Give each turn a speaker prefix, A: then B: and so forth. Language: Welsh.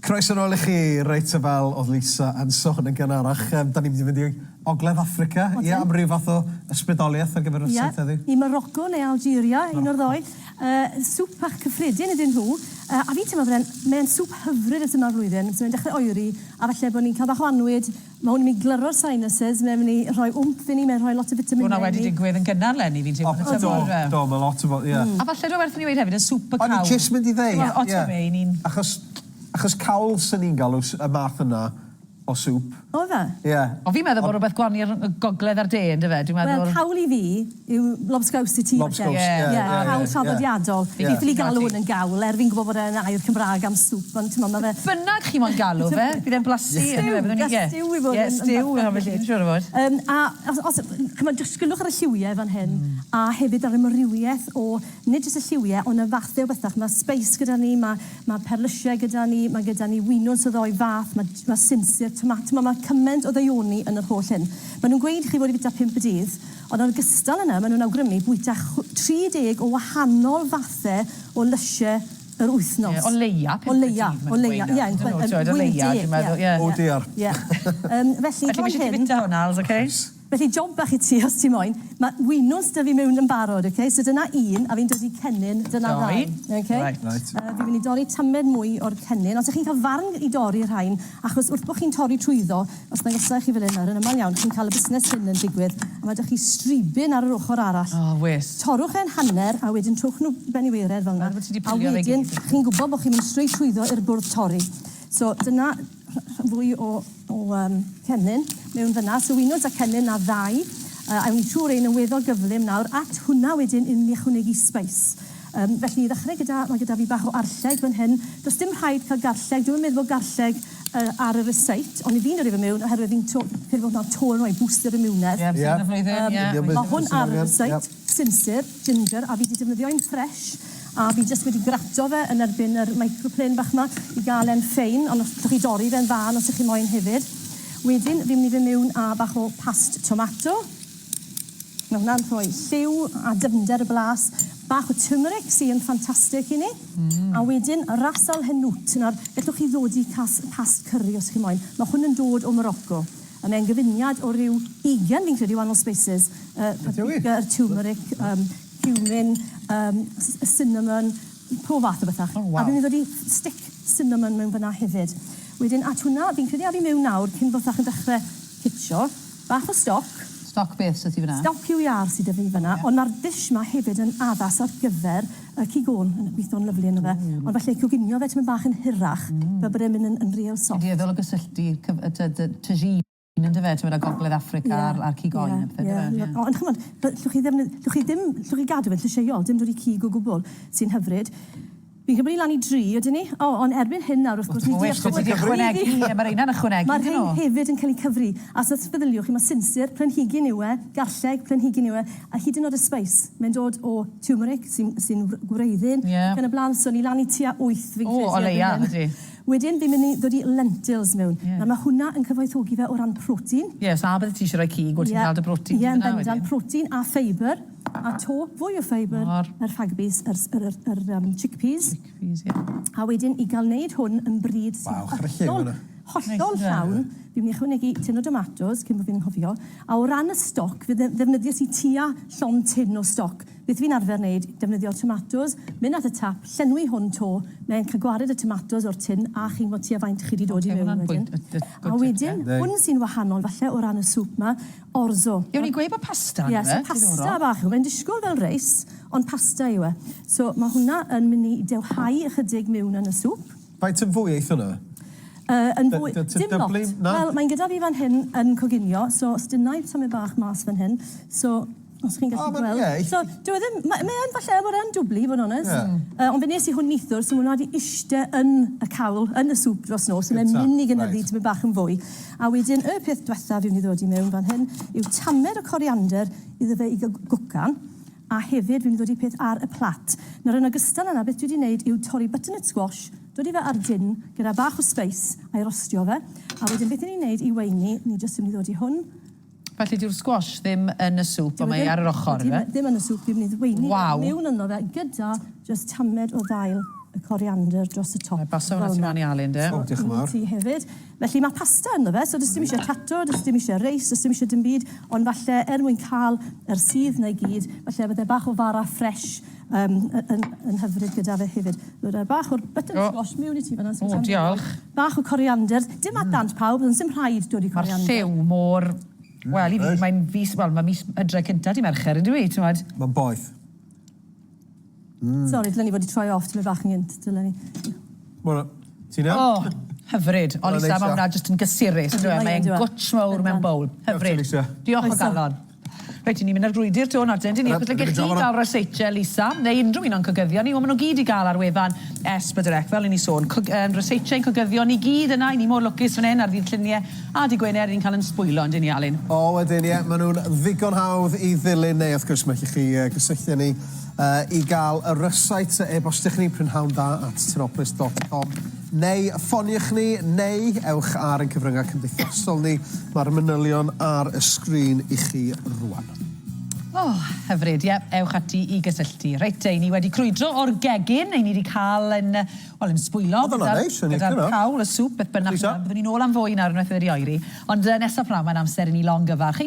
A: Croeso nôl i chi, reit so fel oedd Lisa yn sôn yn gynharach, yym 'dan ni'n mynd i fynd i Ogledd Affrica, ie, am ryw fath o ysbrydoliaeth ar gyfer y rysáit heddiw?
B: Ie, i Morocco neu Algeria, un o'r ddou. Yy sŵp bach cyffredin ydyn nhw, yy a fi'n teimlo bod e'n, mae'n sŵp hyfryd y tymor flwyddyn, so mae'n dechrau oeri, a falle bod ni'n cael bach o annwyd, Mae hwn yn mynd i glyro'r sinuses, mae'n mynd i rhoi wmff i ni, mae'n rhoi lot o fitaminau i ni.
C: Hwnna wedi digwydd yn gynnar 'leni fi'n teimlo yn y tymor yndyfe?
A: Do, do, mae lot o fo- ie.
C: A falle rhywbeth werth i ni weud hefyd y sŵp y cawl.
A: O'n i jyst mynd i ddeud, ie.
C: O ti'n be, ni'n...
A: Achos, achos cawl 'sen ni'n galw y math yna o sŵp.
B: O ife?
A: Ie.
C: O fi'n meddwl bod rhywbeth gwani'r gogledd a'r de yndyfe, dwi'n meddwl...
B: Wel, cawl i fi yw lobsgows i ti falle.
A: Lobsgows, ie, ie, ie.
B: Cawl traddodiadol. Fi ffili galw hwn yn gawl, er fi'n gwybod bod e'n air Cymraeg am sŵp, ond t'mod ma' fe...
C: Bynnag chi moyn galw fe, bydd e'n blasu yndyfe?
B: Stew, gas stew i fod yn...
C: Ie, stew, siŵr o fod.
B: Yym, a os, os, ch'mod, disgwylwch ar y lliwie fan hyn, a hefyd ar amrywieth o, nid jyst y lliwie, ond y fathe o bethach. Ma' sbeis gyda ni, ma' ma' perlysie gyda ni, ma' gyda ni winwns o ddou fath, ma' ma' sinsir, tomato, ma' ma' cyment o ddaioni yn yr holl hyn. Ma' nhw'n gweud i chi fod i fita pump y dydd, ond yn ogystal â 'na, ma' nhw'n awgrymu bwyta 30 o wahanol fathe o lysie yr wythnos.
C: Ie, o leia pump y dydd,
B: O leia, o leia, ie, yn
C: yn fwy na deg, ie.
A: O diar.
B: Ie. Yym, felly,
C: Felly,
B: fan
C: ma' isie ti
B: hyn...
C: fita hwnna, Els, ok?
B: Felly, job bach i ti os ti moyn. Ma' winwns 'da fi mewn yn barod, ok? So dyna un, a fi'n dod i cennin, dyna ddau. Ok?
C: Reit.
A: Reit.
B: Yy, fi'n mynd i dorri tamed mwy o'r cennin. Os 'ych chi'n cael farn i dorri rhain, achos wrth bo' chi'n torri trwyddo, os ddangosai chi fel hyn nawr, yn amal iawn, chi'n cael y busnes hyn yn digwydd, a ma' 'da chi stribyn ar yr ochr arall.
C: O, wes.
B: Torrwch e'n hanner, a wedyn trowch nhw ben i waered fel 'na.
C: Fel bod ti 'di
B: A
C: pilio fe i
B: wedyn,
C: gyd.
B: chi'n gwybod bo' chi'n mynd straight trwyddo i'r bwrdd torri. So, dyna fwy o o yym cennin mewn fan'na. So winwns a cennin a ddau. Yy awn ni trwy rein yn weddol gyflym nawr. At hwnna wedyn i ni ychwanegu spice. Yym felly i ddechrau gyda, ma' gyda fi bach o arlleg fan hyn. Does dim rhaid cael garlleg, dwi'm yn meddwl bod garlleg yy ar y rysáit, ond i fi'n dod i fe mewn oherwydd fi'n to- credu bod hwnna'n to yn rhoi boost i'r imiwnedd.
C: Ie, amser yn y flwyddyn, ie.
B: Yym ma' hwn ar y rysáit. Sinsir, ginger, a fi 'di defnyddio un fresh, a fi jyst wedi grato fe yn erbyn yr microplane bach 'ma i gael e'n ffein, ond os allwch chi dorri fe'n fân os 'ych chi moyn hefyd. Wedyn fi'n mynd i fynd miwn â bach o past tomato. Mae hwnna'n rhoi lliw a dyfnder y blas. Bach o turmeric sy'n ffantastig i ni. A wedyn ras al hanout. Nawr, gallwch chi ddodi cas past curry os chi moyn. Mae hwn yn dod o Morocco. A mae'n gyfuniad o ryw ugain, fi'n credu, wahanol spices. Yy paprika, yr turmeric, yym cumin, yym cinnamon, pob fath o bethach.
C: O waw.
B: A fi'n mynd i ddod i stick cinnamon mewn fan'na hefyd. Wedyn at hwnna, fi'n credu af i mewn nawr cyn bod bach yn dechre hitio. Bach o stoc.
C: Stoc beth sy 'da ti fan'na?
B: Stoc cyw iâr sy 'da fi fan'na. Ond ma'r dish 'ma hefyd yn addas ar gyfer y cig oen, yn gweithio'n lyfli ynddo fe. Ond falle coginio fe tipyn bach yn hirach, fel bod e'n mynd yn yn real soft.
C: Ti'n dueddol o gysylltu cyf- y ty- dy tagine yndyfe, t'mod â Gogledd Affrica a'r a'r cig oen a pethe yndyfe?
B: Ie, ie. Ond ch'mod, fe- llwch chi ddim llwch chi ddim llwch chi gadw fe'n llysieuol, dim dod i cig o gwbwl, sy'n hyfryd. Fi'n cymryd ni lan i dri, ydyn ni? O, ond erbyn hyn nawr, wrth gwrs, ni 'di
C: ychwanegu... Ie, mae rheina'n ychwanegu,
B: Mae rhein hefyd yn cael eu cyfri. A os feddyliwch chi, mae sinsir, planhigyn yw e, garlleg, planhigyn yw e, a hyd yn oed y spice, mae'n dod o turmeric, sy'n sy gwreiddyn, ac yn y blaen. So ni lan i tua wyth, fi'n credu.
C: O, o leia, ydy.
B: Wedyn, fi'n mynd i ddod i lentils mewn. Yeah. Nawr, mae hwnna yn cyfoethogi fe o ran protein.
C: Ie, yeah, so a bydde ti eisiau rhoi cig, wyt ti'n cael dy brotein
B: Ie, yn bendant, protein a ffeibr. A 'to, fwy o ffeibr, yr ffagbys, yr yr yr yr yym chickpeas.
C: Chickpeas, ie.
B: A wedyn i ga'l neud hwn yn bryd sy'n
A: Waw, chwarae lliw
B: hollol,
A: yna.
B: hollol llawn, fi'n myn' i ychwanegu tin o domatos cyn bo' fi'n anghofio. A o ran y stoc, fe dde- ddefnyddies i tua llond tin o stoc. Beth fi'n arfer neud, defnyddio'r tomatos, mynd at y tap, llenwi hwn 'to, mae'n ca'l gwared y tomatos o'r tin a chi'n gwbod tua faint chi 'di dod i mewn wedyn. A wedyn, hwn sy'n wahanol falle o ran y sŵp 'ma, Orzo.
C: Ie, o'n i'n gweud bod pasta ynddo fe.
B: Ie, so pasta bach yw e. Mae'n disgwyl fel reis, ond pasta yw e. So mae hwnna yn mynd i dewhau ychydig mewn yn y sŵp.
A: Faint yn fwy eith hwnna?
B: Yy, yn fwy... Dim lot. Wel, mae'n gyda fi fan hyn yn coginio, so os dynna i tamed bach mas fan hyn, so os chi'n gallu gweld.
A: Ie.
B: So, dyw e ddim... Mae e yn falle bod e'n dwbli, i fod yn onest.
A: Ie.
B: Yy, ond fe wnes i hwn neithiwr, so ma' hwnna 'di ishte yn y cawl, yn y sŵp dros nos, so mae'n mynd i gynyddu tipyn bach yn fwy. A wedyn y peth dwetha fi'n mynd i ddod i mewn fan hyn yw tamed o coriander iddo fe i gael gwcan, a hefyd fi'n mynd i ddod i peth ar y plat. Nawr yn ogystal â 'na, beth dwi 'di wneud yw torri butternut squash, dod i fe ar dun gyda bach o spice a'i rostio fe, a wedyn beth 'yn ni'n wneud i weini, ni jyst yn mynd i ddod i hwn.
C: Felly dyw'r squash ddim yn y sŵp, ond mae e ar yr ochr, ife?
B: Ddim yn y sŵp, fi'n mynd i weini fe mewn ynddo fe gyda jyst tamed o ddail. y coriander dros y top.
C: Mae baso hwnna
B: fel
C: tu
B: 'na.
C: mewn i Alun, de.
A: O, diolch yn fawr.
B: Ti hefyd. Felly mae pasta ynddo fe, so does dim eisiau tato, does dim eisiau reis, does dim eisiau dim byd, ond falle er mwyn cael yr sudd 'na i gyd, falle bydde bach o fara ffresh um, yn, yn hyfryd gyda fe hefyd. Dod â bach o'r butter
C: O.
B: squash mewn i ti fan'na.
C: O, diolch.
B: Bach o coriander. Dim at dant pawb, ond sim rhaid dod i
C: Mae'r
B: coriander.
C: lliw mor... Wel, i fi, mae'n fis... Wel, mae mis hydre cynta di Mercher, yn dwi, ti'n gwbod?
A: Mae'n boeth.
B: Sori, dylen ni fod i troi off tymed bach yn gynt, dylen ni.
A: Wel, ti'n iawn?
C: O, hyfryd. O,
A: Wel,
C: Lisa,
A: neis,
C: mae
A: ia.
C: hwnna jyst yn gysurus, yndyw e?
B: Mae
C: Mae'n
B: yndyw e?
C: gwtsh mawr mewn
B: Bendant.
C: bowl. Hyfryd.
A: Diolch, Lisa.
C: Diolch o
B: Croeso.
C: galon. Reit, ni'n mynd ar grwydr to nawr, dyn ni?
A: Yep,
C: Achos licech
A: dwi'n
C: chi
A: mynd
C: gael ryseitiau, Lisa, neu unrhyw un o'n cogyddion ni, wel, maen nhw gyd i gael ar wefan S4C, fel i ni sôn. Cog, um, ryseitiau ein cogyddion ni gyd yna, i ni mor lwcus fan hyn ar ddydd Lluniau a dydd Gwener, ni'n cael yn sbwylo, yndyn ni, Alun?
A: O, wedyn, ie, maen nhw'n ddigon hawdd i ddilyn, neu wrth gwrs, mae chi uh, gysylltu â ni uh, i gael y rysait, e-bostiwch ni prynhawn da at tinopolis.com, neu ffoniwch ni, neu ewch ar ein cyfryngau cymdeithasol ni. Mae'r manylion ar y sgrin i chi rwan.
C: O, oh, hyfryd, ie, ewch ati i gysylltu. Reit te, ni wedi crwydro o'r gegin, ein ni wedi cael yn, wel, yn sbwylo.
A: Oedd hwnna'n neis, o'n i'n
C: Gyda'r
A: licio hwnna.
C: cawl, y sŵp, beth bynnag.
A: Lisa?
C: Byddwn ni'n ôl am fwy nawr unwaith wedi oeri. Ond uh, nesaf prynhawn, mae'n amser i ni longyfarch.